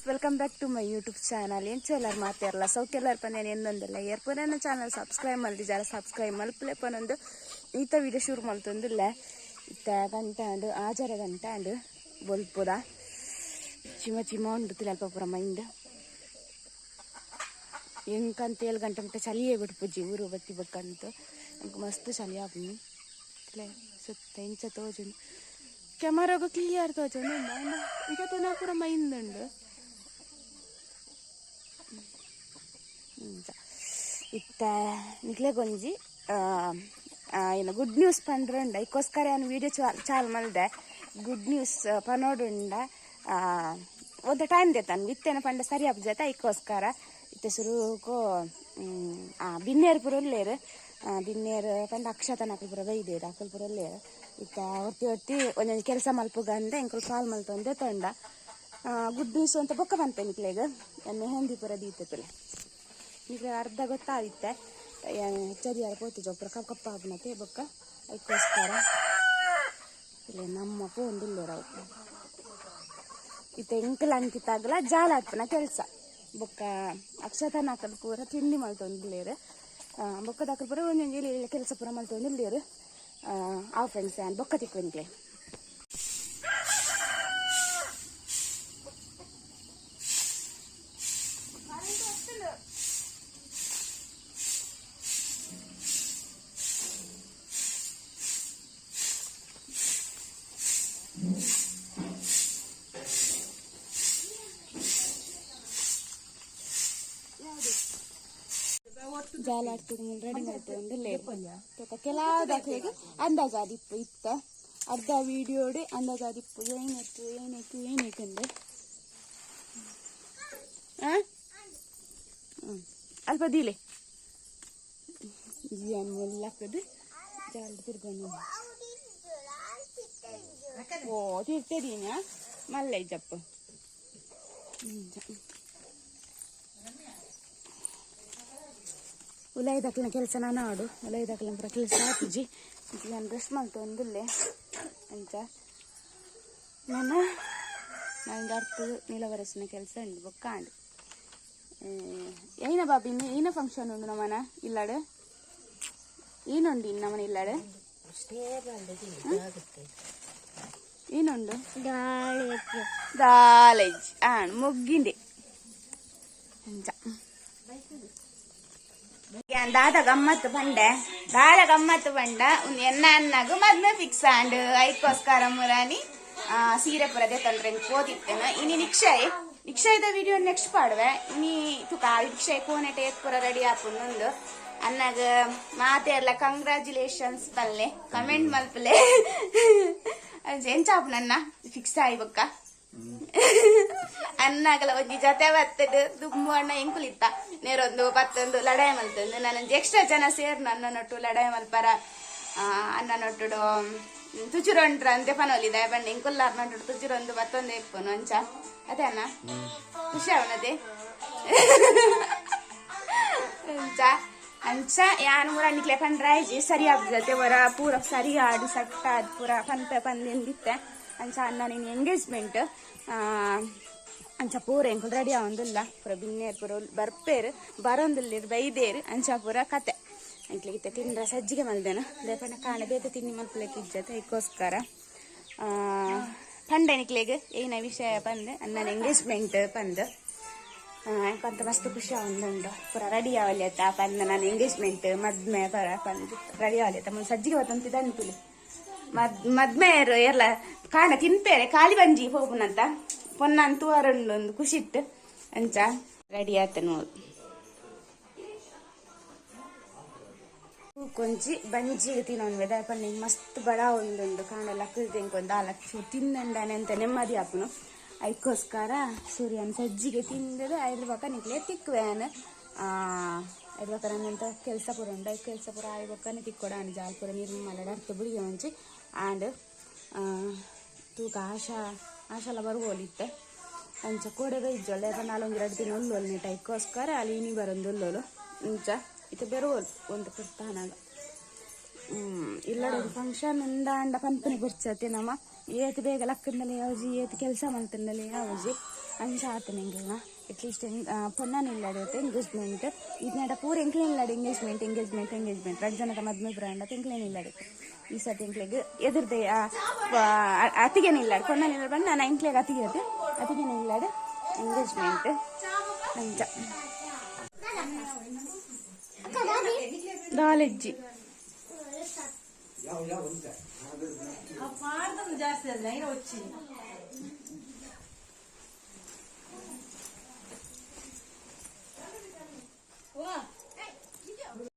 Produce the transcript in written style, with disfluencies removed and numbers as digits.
Welcome back to my YouTube channel. ಎಂಚೆಲ್ಲರ್ ಮಾತೆರ್ಲ ಸೌಖ್ಯಲ್ಲರ್ ಪಂದೇನು ಎಂದೊಂದಿಲ್ಲ ಏರ್ಪುನ channel subscribe ಮಲ್ದಿಜಾರ subscribe ಮಲ್ಪಲೆ ಪನೊಂದು ಈತ video ಶುರು ಮಲ್ತೊಂದಿಲ್ಲ. ಇತ್ತ ಗಂಟೆ ಆಂಡ್ ಆಜರೆ ಗಂಟೆ ಆಂಡ್ ಬೊಲ್ಪುದ ಚಿಮ ಚಿಮ ಉಂಡು ಅಲ್ಪ ಪೂರ ಮೈಂಡ್ ಎಂಕಂತ 7 ಗಂಟೆ ಮುಟ್ಟ ಚಳಿಯೇ ಬಿಡ್ಪುಜಿ ಊರು ಬತ್ತಿ ಬಕ್ಕಂತ ಅಂಕ ಮಸ್ತ್ ಚಳಿ ಆಪುಂಡು ಸುತ್ತ ಇಂಚ ತೋಜುಂಡು ಕ್ಯಾಮರಾಗ ಕ್ಲಿಯರ್ ತೋಜುಂಡು ಇಂಚ ತೂನ ಪೂರ ಮೈಂಡ್ ಉಂಡು. ಇಂಚ ಇತ್ತ ನಿಕ್ಲೆಗೊಂಜಿ ಏನು ಗುಡ್ ನ್ಯೂಸ್ ಪಂಡ್ರಂಡ ಐಕ್ಕೋಸ್ಕರ ನಾನು ವೀಡಿಯೋ ಚಾಲ್ ಮಲ್ದೆ. ಗುಡ್ ನ್ಯೂಸ್ ಪನೋಡುಂಡ ಒಂದು ಟೈಮ್ ದೇತಾನು ಇತ್ತೇನ ಪಂಡ ಸರಿ ಆಪುಜತ ಐಕ್ಕೋಸ್ಕರ ಇತ್ತೆ ಸುರುಕು ಬಿನ್ನೇರು ಪೂರ ಉಲ್ಲೇರು. ಬಿನ್ನೇರು ಪಂಡ ಅಕ್ಷತನ ಅಕಲ್ ಪೂರ ಬೈದೇರು ಅಕಲ್ ಪೂರ ಉಲ್ಲೇರು. ಇತ್ತ ಒತ್ತಿ ಒತ್ತಿ ಒಂದೊಂದು ಕೆಲಸ ಮಲ್ಪುಗ ಅಂದೆ ಎಂಕುಲು ಕಾಲ್ ಮಲ್ತೊಂದೆ ತೊಂಡ ಗುಡ್ ನ್ಯೂಸ್ ಅಂತ ಬೊಕ್ಕ ಪನ್ಪೆ ನಿಕ್ಲೆಗ್ ಮೆಹಂದಿ ಪೂರ ದೀತುಲೆ ನಿಕ್ಲೆ ಅರ್ಧ ಗೊತ್ತಾದಿತ್ತೆ ಚರಿಯಾರ ಪೋತಿಜ ಪೂರ ಕಪ್ ಕಪ್ಪ ಆಪುನತೆ ಬೊಕ್ಕ ಐಕ್ಕೋಸ್ಕರ ಇಲ್ಲ ನಮ್ಮ ಪೋಂದುಲ್ಲೇರು ಅವು. ಇತ್ತೆ ಎಂಕಲ್ ಅಂಕಿತಾಗಲ ಜಾಲ ಆತ್ಪನ ಕೆಲಸ ಬೊಕ್ಕ ಅಕ್ಷತನ ಅಕಲ್ ಪೂರ ತಿಂಡಿ ಮಲ್ತೊಂದುಲ್ಲೇರು. ಬೊಕ್ಕದ ಅಕಲ್ ಪೂರ ಒಂಜೊಂಜಿ ಇಲ್ಲ ಕೆಲಸ ಪೂರ ಮಲ್ತೊಂದುಲ್ಲೇರು. ಆ ಫ್ರೆಂಡ್ಸ್ ಯಾನ್ ಬೊಕ್ಕ ತಿಕ್ಕು ನಿಕ್ಲೆ. ಜಾಲಾಡ್ತಿದ್ ರೆಡಿ ಮಲ್ತೊಂದುಲ್ಲೇರು. ಕೆಲವುದಕ್ಲೆಗ್ ಅಂದಾಜಾದಿಪ್ಪು ಇತ್ತ ಅರ್ಧ ವೀಡಿಯೋಡೆ ಅಂದಾಜಾದಿಪ್ಪು ಏನಕ್ಕೆ ಏನಕ್ಕೆ ಏನಕ್ಕೆ ಅಲ್ಪ ದೀಲೆ ಜಿಯಾನ್ ಮುಲ್ಲಕ್ಕದು ಜಾಲ ತಿರ್ಗೊಂಡು ಓ ತಿರ್ತದೀನ ಮಲ್ಲ ಇಜ್ಜಪ್ಪ. ಉಲೈದಕ್ಲಿನ ಕೆಲಸ ನಾನು ಆಡು ಉಲೈದಕ್ಲಿನ ಪೂರ ಕೆಲಸ ಆಪುಜಿ. ನಾನು ಬ್ರಷ್ ಮಲ್ತೊಂದುಲ್ಲೆ ಅಂಚ ನನ್ನ ನಾನು ಅರ್ಥ ನಿಲವರಸಿನ ಕೆಲಸ ಉಂಡು ಬೊಕ್ಕ ಆಂಡ್. ಏನ ಬಾಬಿ ಇನ್ನು ಏನ ಫಂಕ್ಷನ್ ಉಂಡು ನಮ್ಮನ ಇಲ್ಲಾಡು ಏನುಂಡು ಇನ್ನು ನಮ್ಮನ ಇಲ್ಲಾಡು ಏನುಂಡು ದಾಲೇಜ್ ಆಣ್ ಮೊಗ್ಗಿಂಡೆ ಅಂಚ ದಾದ ಗಮ್ಮತ್ತು ಪಂಡೆ ದಾಲ ಗಮ್ಮತ್ತು ಪಂಡ ಎನ್ನ ಅನ್ನಾಗು ಮದ್ಮೆ ಫಿಕ್ಸ್ ಆಂಡ್ ಐಕ್ಕೋಸ್ಕರ ಮುರಾನಿ ಸೀರೆ ಪೂರ ದೆತ್ತೊಂಡ್ರೆ ಪೋದಿತ್ತೇನ. ಇನಿ ನಿಕ್ಷಯ್ ನಿಕ್ಷಯದ ವಿಡಿಯೋ ನೆಕ್ಸ್ಟ್ ಪಾಡುವೆ. ಇನಿ ತುಕ ನಿಕ್ಷಯ್ ಕೋನೆಟ್ ಏತ್ ಪೂರ ರೆಡಿ ಆಪುಂಡು ಅನ್ನಾಗ ಮಾತೆರ್ಲ ಕಂಗ್ರಾಚುಲೇಷನ್ಸ್ ಪಲ್ಲೆ ಕಮೆಂಟ್ ಮಲ್ಪಲೆ ಎಂಚ ಆಪುನನ್ನ ಫಿಕ್ಸ್ ಆಯಿ ಬೊಕ್ಕ ಅನ್ನಾಗಲ ಒಂಜಿ ಜೊತೆ ಬತ್ತದು ದುಮ್ಮು ಅಣ್ಣ ಎಂಕುಲಿತ್ತ ನೇರೊಂದು ಪತ್ತೊಂದು ಲಡಾಯಿ ಮಲ್ತೊಂದು ನಾನೊಂಜಿ ಎಕ್ಸ್ಟ್ರಾ ಜನ ಸೇರ್ ನನ್ನ ನೊಟ್ಟು ಲಡಾಯಿ ಮಲ್ಪರ ಅನ್ನ ನೊಟ್ಟುಡು ತುಚುರೊಂಟ್ರ ಅಂತೆ ಪನೊಲಿದ ಬಣ್ಣ ಎಂಕುಲ್ಲಾರ್ ನೊಟ್ಟುಡು ತುಚುರೊಂದು ಬತ್ತೊಂದು ಇಪ್ಪುನು ಅಂಚ ಅದೇ ಅಣ್ಣ ಖುಷಿ ಅವನದೇ ಅಂಚ ಅಂಚ ಯಾನ್ ಮುರ ನಿಕ್ಲೆ ಪಂಡ್ರಾಯ್ಜಿ ಸರಿ ಆಪುಜತೆ ವರ ಪೂರ ಸರಿ ಆಡು ಸಟ್ಟ ಅದ್ ಪೂರ ಪನ್ಪೆ ಪಂದಿಂದಿತ್ತೆ ಅಂಚ ಅಣ್ಣ ನಿನ್ನ ಎಂಗೇಜ್ಮೆಂಟ್ ಅಂಚ ಪೂರ ಎಂಕುಲು ರೆಡಿ ಆವೊಂದುಲ್ಲ ಪೂರ ಬಿನ್ನೇರ್ ಪೂರ ಬರ್ಪೇರು ಬರೊಂದುಲ್ಲೇರ್ ಬೈದೇರು ಅಂಚ ಪೂರ ಕತೆ ಎಂಕ್ಲೆಗ್ ತಿಂಡ್ರ ಸಜ್ಜಿಗೆ ಮಲ್ದೇನು ದೇಪಂಡ ಕಾಣೆ ಬೇತೆ ತಿಂಡಿ ಮಲ್ಪಲೆಕ್ ಇಜ್ಜತೆ ಐಕ್ಕೋಸ್ಕರ ಪಂಡೆ ನಿಕ್ಲೆಗ್ ಏನ ವಿಷಯ ಪಂದೆ ಅಣ್ಣನ ಎಂಗೇಜ್ಮೆಂಟ್ ಪಂದ್ ಎಂಕಂತ ಮಸ್ತ್ ಖುಷಿ ಆವೊಂದುಂಡು ಪೂರ ರೆಡಿ ಆವಲಿ ಪಂದ ನಾನು ಎಂಗೇಜ್ಮೆಂಟ್ ಮದ್ಮೆ ಪರ ಪಂದ್ ರೆಡಿ ಆವಲಿ ಆತ ಸಜ್ಜಿಗೆ ಬತ್ತಂತಿದ್ದಾನೆ ತುಲಿ ಮದ್ಮೆಯರು ಏರ್ಲ ಕಾಣ ತಿನ್ಪೇರೆ ಖಾಲಿ ಬಂಜಿ ಪೋಪುನಂತ ಪೊನ್ನನ್ ತೂವರುಂಡು ಒಂದು ಖುಷಿಟ್ಟು ಅಂಚ ರೆಡಿ ಆತ ನೋಡು ಕೊಂಚಿ ಬಂಜಿಗೆ ತಿನ್ನೋನ್ ವೆದರ್ ಪಂಡ ಮಸ್ತ್ ಬಡ ಒಂದುಂಡು ಕಾಣ ಲಕ್ಕದ ಎಂಕೊಂದು ಆ ಲಕ್ಷ ತಿನ್ನಂಡಾನೆ ಅಂತ ನೆಮ್ಮದಿ ಆಪುನು ಐಕ್ಕೋಸ್ಕರ ಸೂರ್ಯನ ಸಜ್ಜಿಗೆ ತಿಂದದು ಐದು ಬಕ ನಿಕ್ಲೆ ತಿಕ್ಕುವೇನು ಐದು ಬಕ ನನ್ನಂತ ಕೆಲಸ ಪೂರ ಉಂಡು ಐದು ಕೆಲಸ ಪೂರ ಆಯ್ ಬೊಕ್ಕನೆ ತಿಕ್ಕೊಡ ಅಂಡ್ ಜಾಲ್ ಪೂರ ನಿರ್ಮಲ ಅರ್ಥ ಬುಡಿಗೆ ಒಂಜಿ ಆಂಡ್ ತೂಕ ಆಶಾ ಆಶಾಲ ಬರುವೋಲಿತ್ತೆ ಅಂಚ ಕೋಡೆ ಬೈಜೊಳ್ಳೆ ನಾಲೊಂದು ಎರಡು ದಿನ ಉಲ್ಲೋಲು ನೀಟ ಐಕ್ಕೋಸ್ಕರ ಅಲ್ಲಿ ಇನಿ ಬರೊಂದು ಉಲ್ಲೋಲು ಅಂಚ ಇತ್ತೆ ಬೆರುವೋಲು ಒಂದು ಪುರ್ತಾನಾಗ ಇಲ್ಲಡ ಫಂಕ್ಷನ್ ಉಂಡಾಂಡ ಪನ್ಪನೆ ಬುರ್ಚತೆ ನಮ್ಮ ಏತ್ ಬೇಗ ಲಕ್ಕಂದಲೆ ಯಾವ್ಜಿ ಏತ್ ಕೆಲಸ ಮಲ್ತಂದಲೆ ಯಾವ್ಜಿ ಅಂಚ ಆತನ ಎಂಕ್ಲೆನ ಅಟ್ಲೀಸ್ಟ್ ಪೊಣ್ಣನ ಇಲ್ಲಡೆ ಎಂಗೇಜ್ಮೆಂಟ್. ಇದನ್ನಡ ಪೂರ ಎಂಕ್ಲೆನ ಇಲ್ಲಡೆ ಎಂಗೇಜ್ಮೆಂಟ್, ಎಂಗೇಜ್ಮೆಂಟ್, ಎಂಗೇಜ್ಮೆಂಟ್. ರಡ್ಡ್ ಜನದ ಮದ್ಮೆ ಬ್ರಾಂಡ್ ಎಂಕ್ಲೆನ ಇಲ್ಲಡೆ. ಈ ಸರ್ತಿ ಎಂಕ್ಲೆಗ್ ಎದುರ್ದೆ ಅತ್ತಿಗೆನ ಇಲ್ಲಡ್, ಪೊಣ್ಣನ ಇಲ್ಲಡ್ ಬಂದು ನಾನು ಎಂಕ್ಲೆಗ್ ಅತ್ತಿಗೆ ಅತ್ತೆ, ಅತ್ತಿಗೆನ ಇಲ್ಲಡ್ ಎಂಗೇಜ್ಮೆಂಟ್ ಅಂಚ. ದಾಲೆಜ್ಜಿ. ಜಾಸ್ತಿ ಅಲ್ಲ.